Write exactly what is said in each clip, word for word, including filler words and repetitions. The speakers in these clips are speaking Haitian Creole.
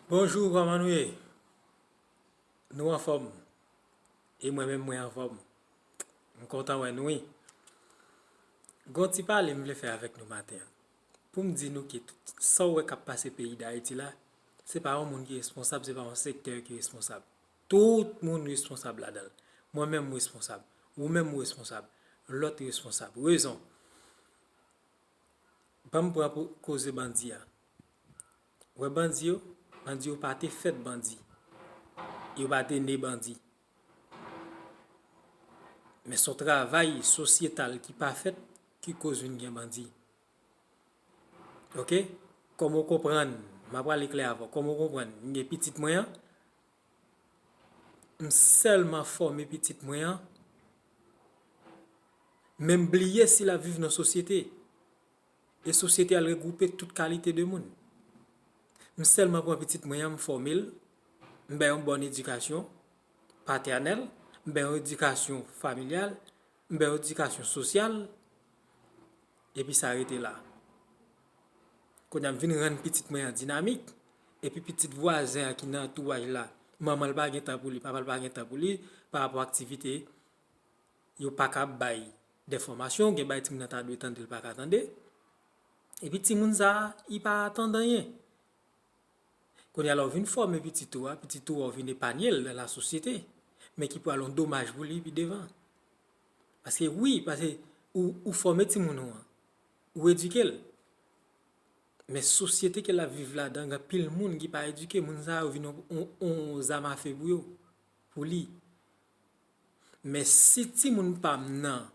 Bonjou, kòman nou ye? Nou anfòm? E mwen menm, mwen anfòm. M kontan wè nou, wi. Gon ti pale m vle fè avèk nou maten an. Pou m di nou ke tout sa w wè k ap pase peyi Dayiti la, se pa yon moun ki responsab, se pa yon sektè ki responsab. Tout moun responsab ladan l. Mwen menm m responsab. Ou menm ou responsab. Lòt responsab. Rezon. Ban m pran pou koze bandi a. Wè bandi yo, bandi yo pa te fèt bandi. Yo pa te ne bandi. Men se yon travay sosyetal ki pa fèt ki koz vin gen bandi. Oke? Kòm ou konprann, m a prale klè avè w. Kòm ou konprann, m gen pitit mwen an, m sèlman fòme pitit mwen an, men m bliye si l ap viv nan sosyete. E sosyete a regwoupe tout kalite de moun. M sèlman pran pitit mwen an, m fòme l, m ba yon bòn edikasyon patènèl, m ba yon edikasyon familyal, m ba yon edikasyon sosyal, epi sa rete la. Kounye a m vin rann pitit mwen an dinamik, epi pitit vwazen an ki nan antouraj la, manman l pa gen tan pou li, papa l pa gen tan pou li, pa rapò aktivite, yo pa ka bay de fòmasyon, gen bay timoun nan ta dwe tande, l pa ka tande. Epi timoun sa a, li pa tande anyen. Kounye a la, ou vin fòme pitit ou a, pitit ou a, ou vin epanye l nan lasosyete, men ki pral yon domaj pou li pi devan. Paske wi, paske ou, ou fòme timoun ou an, ou edike l. Men sosyete ke l ap viv ladan, gen anpil moun ki pa edike, moun sa yo vin yon, yon, yon zam afe pou yo, pou li. Men si timoun pa m nan,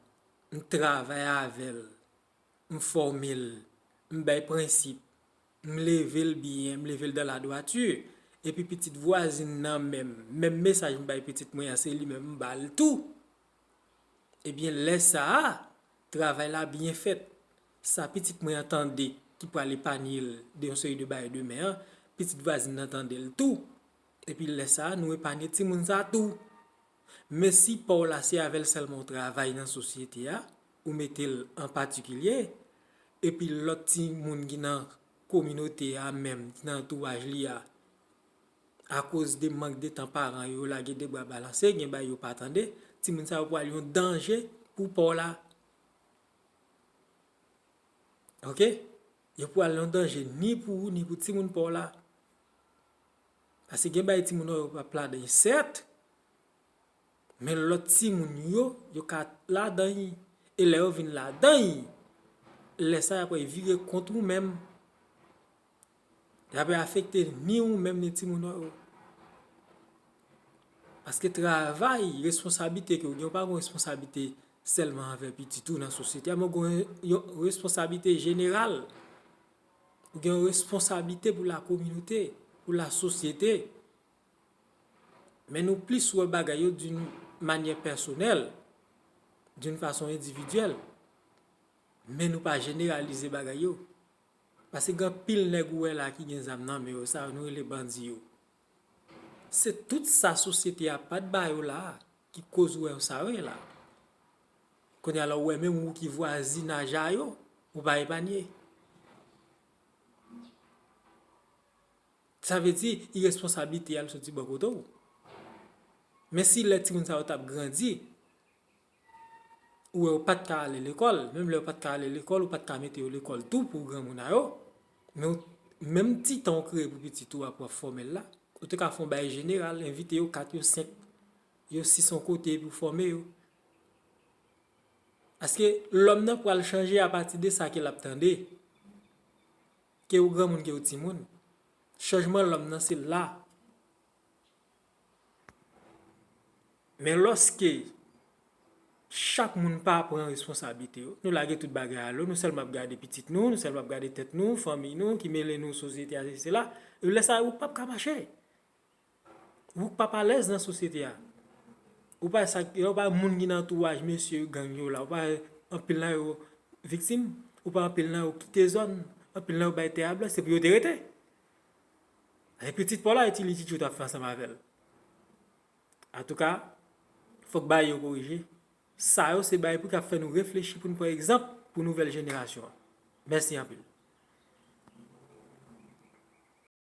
m travay avè l, m fòme l, m bay prensip, m leve l byen, m leve l dans la droiture, epi pitit vwazin nan menm, menm mesaj m bay pitit mwen an, se li menm m ba l tou. Ebyen, lè sa a, travay la byen fèt. Sa pitit mwen an tande ki pral epanye l de yon seri de bagay demen an, pitit vwazin nan tande l tou. Epi lè sa a, nou epanye timoun sa a tou. Men si pa w la se avè l sèlman w travay nan sosyete a, ou mete l an patikilye, epi lòt timoun ki nan kominote a menm, ki nan antouraj li a, akoz de mank de tan paran yo, lage de bra balanse, gen bagay yo pa tande, timoun sa yo pral yon danje pou pa w la. Oke? Yo pral yon danje ni pou ou, ni pou timoun pa w la. Paske gen bagay timoun yo p ap ladan l, sèt, men lòt timoun yo, yo ka ladan l. E lè yo vin ladan l, lè sa a y ap vire kont ou menm. Y ap afekte ni ou menm, ni timoun yo. Paske travay, responsablite ke w gen, ou pa gen responsablite sèlman anvè pitit ou nan sosyete a, men w gen yon responsablite jeneral. Ou gen yon responsablite pou la kominote, pou la sosyete. Men nou plis wè bagay yo d'une manière personnelle, d'une façon individuelle. Men nou pa jeneralize bagay yo. Paske gen anpil nèg ou wè la ki gen zam nan men yo, sa yo nou rele bandi yo. Se tout sa sosyete a pa t ba yo la ki koz ou wè yo sa yo ye la. Kounye a la, ou wè menm ou ki vwazinaj a yo, ou pa epanye. Sa vle di, iresponsablite a l soti bò kote w. Men si lè timoun sa yo t ap grandi, ou wè yo pa t ka ale lekòl, menm lè yo pa t ka ale lekòl, ou pa t ka mete yo lekòl tou pou granmoun a yo, men w, menm ti tan w kreye pou pitit ou a pou w ap fòme l la, ou te ka fè yon bagay jeneral, envite yo kat, yo senk, yo sis yon kote epi w fòme yo. Paske lòm nan pral chanje apati de sa ke l ap tande. Ke ou granmoun, ke ou timoun. Chanjman lòm nan se la. Men lòske chak moun pa pran responsablite yo, nou lage tout bagay alo, nou sèlman ap gade pitit nou, nou sèlman ap gade tèt nou, fanmi nou, ki mele nou, sosyete a, sesi, sela, e lè sa a, ou p ap ka mache. Ou p ap alèz nan sosyete a. Ou pa sa, ou pa moun ki nan antouraj mesye gang yo la, ou pa anpil nan yo viktim, ou pa anpil nan yo kite zòn, anpil nan yo bay tè a blan, se pou yo te rete. E pitit pa w la, e ti li tchitchou t ap fè ansanm avè l. Antouka, fòk bagay yo korije. Sa yo se bagay pou k ap fè nou reflechi, pou nou pran egzanp pou nouvèl jenerasyon an. Mèsi anpil.